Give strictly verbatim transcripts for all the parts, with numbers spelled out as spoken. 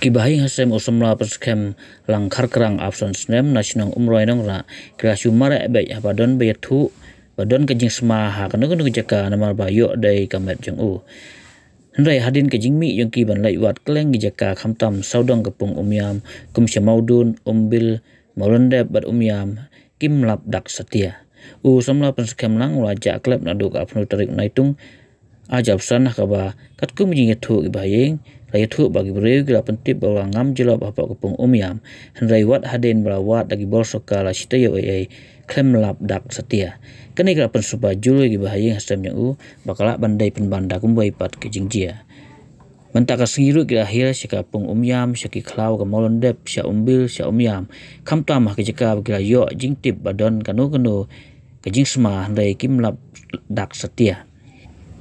Kiba ha ïing ha sem u samla pynskhem Langkharkrang arphew san snem na shnong Umroi Nongrah ki la shu mareh beit haba don ba ïathuh ba don ka jingsma ha kano kano ka jaka namar ba ïoh dei ka met jong u. Hynrei hadien ka jingmih jong ki ban leit wad kylleng ki jaka khamtam sawdong ka pung Umiam kum sha Mawdun, Umbil, Mawlyndep bad Umiam kim lap dak satia. U samla pynskhem lang u la jah klep naduh ka arphew tarik Naitung arhajar arphew san ha kaba katkum jingïathuh kiba ha ïing la ïathuh ba ki briew ki la pyntip ba u la ngam jyllop hapoh ka pung Umiam. Hynrei wat hadien ba la wad da ki bor sorkar la shi taïew ei ei khlem lap dak satia. Kane ka la pynsuba jur ïa kiba ha ïing ha sem jong u ba ka lah ban dei pynban da kumwei pat ka jingjia. Mynta ka sngi ruh ki la hiar sha ka pung Umiam, sha ki khlaw ka Mawlyndep, sha Umbil, sha Umiam. Khamtam ha ki jaka ba ki la ïoh jingtip ba don kano kano ka jingsma hynrei kim lap dak satia.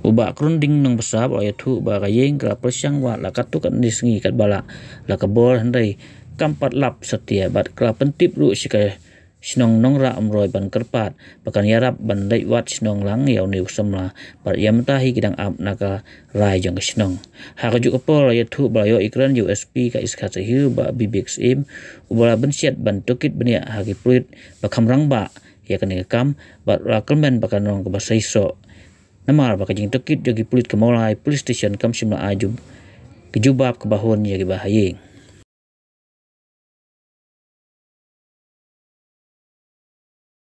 U Bah Krunding Nongbsap u la ïathuh ba ka ïing ka la pyrshang wad la katto katne sngi katba lah la ka bor hynrei kam pat lap satia bad ka la pyntip ruh sha ka shnong Nongrah Umroi ban kyrpad ba kan ïarap ban leit wad shnong lang ïa une u samla bad ïa mynta hi ki dang ap na ka rai jong ka shnong. Ha kajuh ka por la ïathuh ba la ïoh ïakren ïa u S P ka East Khasi Hills Bah Bibik Syiem uba la bynshet ban tohkit bniah ha ki pulit ba kham rangbah ïa kane ka kam bad la kyrmen ba kan long kaba seisoh namar ba ka jingtohkit jong ki pulit ka Mawlai Police Station kam shym la ai ju- ka jubab kaba hun ïa kiba ha ïing.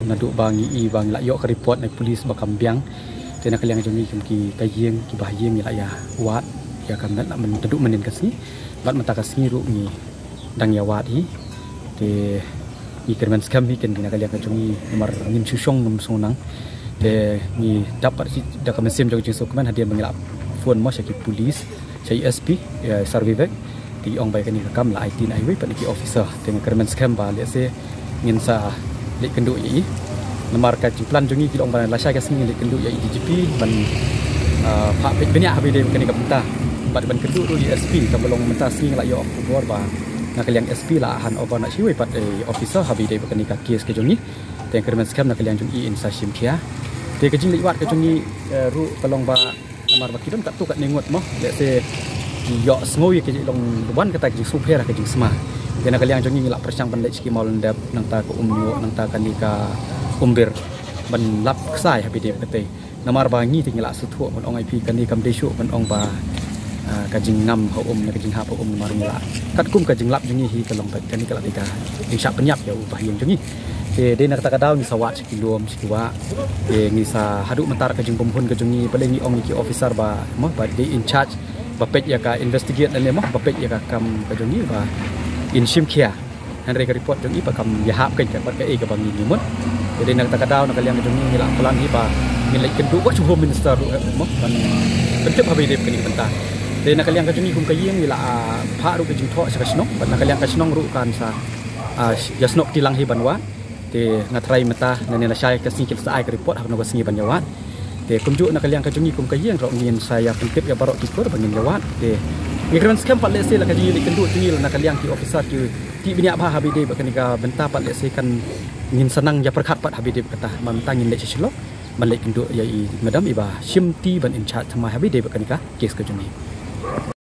Naduh ba ngi i ba ngi la ïoh ka report na police ba kam biang. Te na ka liang jong ngi kum ki ka ïing kiba ha ïing ngi la ïa wad ïa ka met la myn- naduh mynnin ka sngi. Bad mynta ka sngi ruh ngi dang ïa wad hi. Te ngi kyrmen skhem hi ken na ka liang ka jong ngi namar ngin shu shong ngam shu nang. Te ngi dap pat shi da ka mynsiem jong ka jingsngewkmen hadien ba ngi la phone mo sha ki police, sha S P, ïa Sir Vivek. Te i ong ba ïa kane ka kam la ai tin ai wei pat na ki officer. Te nga kyrmen skhem ba lehse ngin sa leit kynduh ïa i. Namar ka jingplan jong ngi ki la ong ba lashai ka sngi leit kynduh ïa i D G P ban, ah, phah peit bniah haba ïadei bad kane ka bynta. Bad ban kynduh ruh ïa S P, kaba long mynta sngi nga la ïoh khubor ba na ka liang S P la hand over noh shi wei pat ïa i officer haba ïadei bad kane ka case ka jong ngi. Te nga kyrmen skhem na ka liang jong i in sa shim khia. Te ka jingleit wad ka jong ngi, eh, ruh ka long ba namar ba ki don katto katne ngut mo, lehse ki ïohsngew ïa ka jinglong wan kata ka jingsngewpher ka jingsma. Te na ka liang jong ngi ngi la pyrshang ban leit sha ki Mawlyndep nangta ka Umñiuh nangta kane ka Umbil ban lap ksai haba ïadei bad kata. Namar ba ngi te ngi la sngewthuh ban ong ïa phi kane kam dei shuh ban ong ba, ah, ka jingngam ha um ne ka jinghap ha um namar ngi la katkum ka jinglap jong ngi hi ka long ba kane ka la dei ka jingshah pynïap ïa u bahaïing jong ngi. Te dei na kata ka daw ngi sa wad sha ki lum sha ki wah. Te ngi sa haduh mynta ka jingbymhun ka jong ngi balei ngi ong ïa ki officer ba mo ba dei in charge ba peit ïa ka investigate lane mo ba peit ïa ka kam ka jong ngi ba in shim khia. Hynrei ka report jong i ba kam ïahap kein ka bad kaei kaba ngi mut. Te dei na kata ka daw na ka liang ka jong ngi ngi la plan hi ba ngin leit kynduh wat sha u Home Minister ruh mo ban pyntip haba ïadei bad kane ka bynta. Te na ka liang ka jong ngi kum ka ïing ngi la, ah, phah ruh ka jingthoh sha ka shnong bad na ka liang ka shnong ruh kan sa, ah, ïasnoh kti lang hi ban wad. Te nga tharai mynta nangne lashai ka sngi kin sa ai ka report ha kano ka sngi ban ïawad. Te kumjuh na ka liang ka jong ngi kum ka ïing ruh ngin sa ïa pyntip ïa baroh ki kur ba ngin ïawad. Te ngi kren skhem pat lehse la ka jingkynduh jong ngi la na ka liang ki officer ki tih bniah bha haba ïadei bad kane ka bynta pat lehse kan ngin sa nang ïa pyrkhat pat haba ïadei bad kata. Mynta ngin leit sha Shillong ban leit kynduh ïa i madam iba shim ti ban in charge thymmai haba ïadei bad kane ka case ka jong ngi.